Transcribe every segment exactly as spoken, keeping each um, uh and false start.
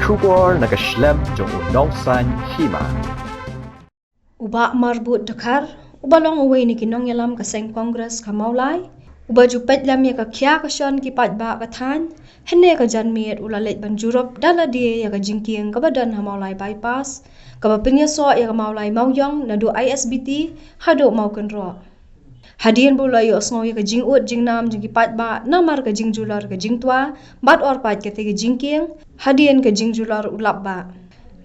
Khubor na ka shlem jong u nongsan hima. U Bah Marbud Dkhar, uba long uwei na ki nongïalam ka seng Congress ka Mawlai, uba ju peit lem ïa ka khia ka shon ki paidbah ka thaiñ, hynne ka janmiet u la leit ban jurop da lade ïa ka jingkieng kaba don ha Mawlai Bypass, kaba pynïasoh ïa ka Mawlai Mawiong naduh I S B T haduh Mawkynroh. Hadien ba u la ïohsngew ïa ka jingud jingnam jong ki paidbah namar ka jingjulor ka jingtwa bad orpait kata ka jingkieng, hadien ka jingjulor u lap bah.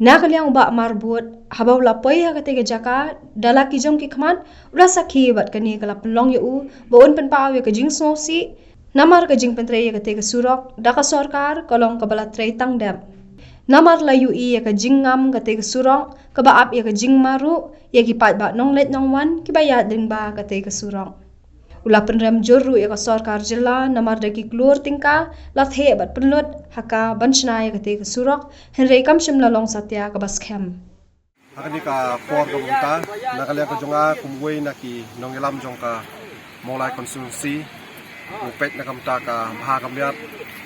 Na ka liang u Bah Marbud, haba u la poi ha kata ka jaka da la ki jong ki khmat, u la sakhi bad kane ka la pynlong ïa u ba un pynpaw ïa ka jingsngewsih namar ka jingpyntrei ïa kata ka surok da ka sorkar ka long kaba la trei tang dep. Namar la ïohi ïa ka jingngam kata ka surok, kaba ap ïa ka jingma ruh ïa ki paidbah nongleit nongwan kiba ïaid lyngba kata ka surok. U la pynrem jur ruh ïa ka sorkar jylla namar da ki klur tyngka la theh bad pynlut ha ka ban shna ïa kata ka surok, hynrei kam shym la long satia kaba skhem. Ha kane ka por kaba mynta, na ka liang ka jong nga kum uwei na ki nongïalam jong ka Mawlai constituency, u peit na ka bynta ka bha ka miat,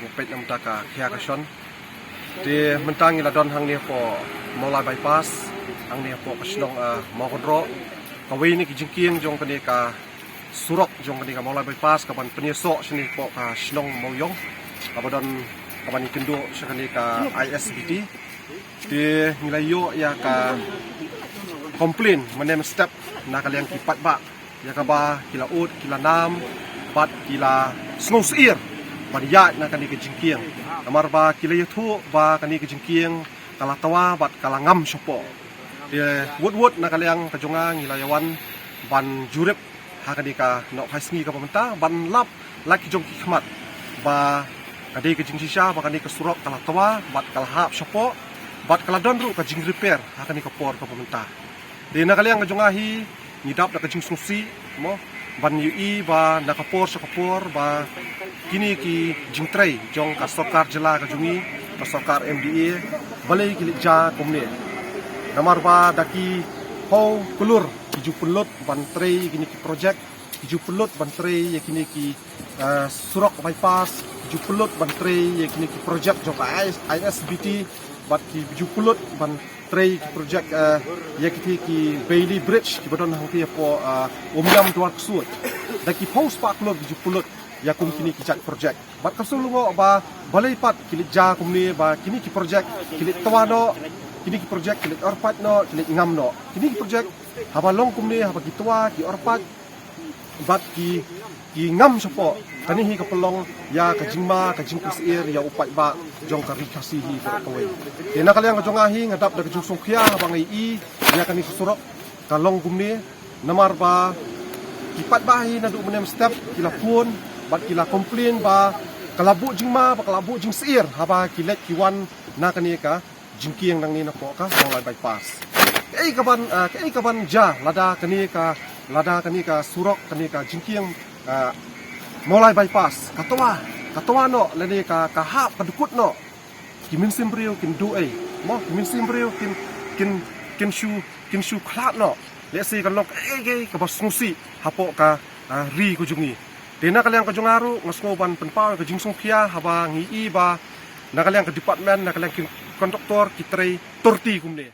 u peit na ka bynta ka khia ka shon. Te mynta ngi la don hangne hapoh Mawlai Bypass, hangne hapoh ka shnong, ah, Mawkynroh. Kawei na ki jingkieng jong kane ka surok jong kane ka Mawlai Bypass kaban pynïasoh shane hapoh ka shnong Mawiong, kaba don, kaban ïakynduh sha kane ka I S B T. Te ngi la ïoh ïa ka complain mynne mynstep na ka liang ki paidbah, ïa kaba ki la ud, ki la nam bad ki la sngewsyier ban ïaid na kane ka jingkieng. Namar ba ki la ïathuh ba kane ka jingkieng ka la twa bad ka la ngam shapoh. Te wut wut na ka liang ka jong nga ngi la ïawan ban jurip ha kane ka nohkhaisngi kaba mynta ban lap la ki jong ki khmat ba ka dei ka jingshisha ba kane ka surok ka la twa bad ka la hap shapoh bad ka la don ruh ka jingrepair ha kane ka por kaba mynta. Te na ka liang ka jong nga hi ngi dap da ka jingsngewsih mo, ban ïohi ba na ka por sha ka por ba kine ki jingtrei jong ka sorkar jylla ka jong ngi, ka sorkar M D A, balei ki leit jia kumne. Namar ba da ki phew klur ki ju pynlut ban trei kine ki projek, ki ju pynlut ban trei ïa kine ki, eh, surok bypass, ki ju pynlut ban trei ïa kine ki projek jong ka I S B T, bad ki ju pynlut ban trei ki projek, eh, ïa kine ki Bailey Bridge kiba don hangtei hapoh, eh, Umiam Dwarksuid. Da ki phew spah klur ki ju pynlut ïa kum kine ki jait projek. Bad ka shu lyngngoh ba balei pat ki leit jia kumne ba kine ki projek ki leit twa noh, kine ki projek ki leit orpait noh, ki leit ngam noh. Kine ki projek haba long kumne, haba ki twa, ki orpait bad ki, ki ngam shapoh, kane hi ka pynlong ïa ka jingma, ka jingpynsyier ïa u paidbah jong ka Ri Khasi hi baroh kawei. Te na ka liang ka jong nga hi nga dap da ka jingsngewkhia haba nga ïohi ïa kane ka surok ka long kumne, namar ba ki paidbah hi naduh mynne mynstep ki la phone bad ki la complain ba ka la buh jingma, ba ka la buh jingsyier haba ki leit ki wan na kane ka jingkieng nangne napoh ka Mawlai Bypass. Kaei kaban, ah, kaei kaban jia lada kane ka, lada kane ka surok, kane ka jingkieng, ah, Mawlai Bypass ka twa, ka twa noh lane ka, ka hap, ka dkut noh. Ki mynsiem briew kin duh ei mo, ki mynsiem briew kin, kin, kin shu, kin shu khlad noh. Lehse kan long kaei kaei kaba sngewsih hapoh ka, ah, ri ka jong ngi. Te na ka liang ka jong nga ruh nga sngew ban pynpaw ka jingsngewkhia haba ngi ïohi ba na ka liang ka department, na ka liang ki contractor ki trei turti kumne.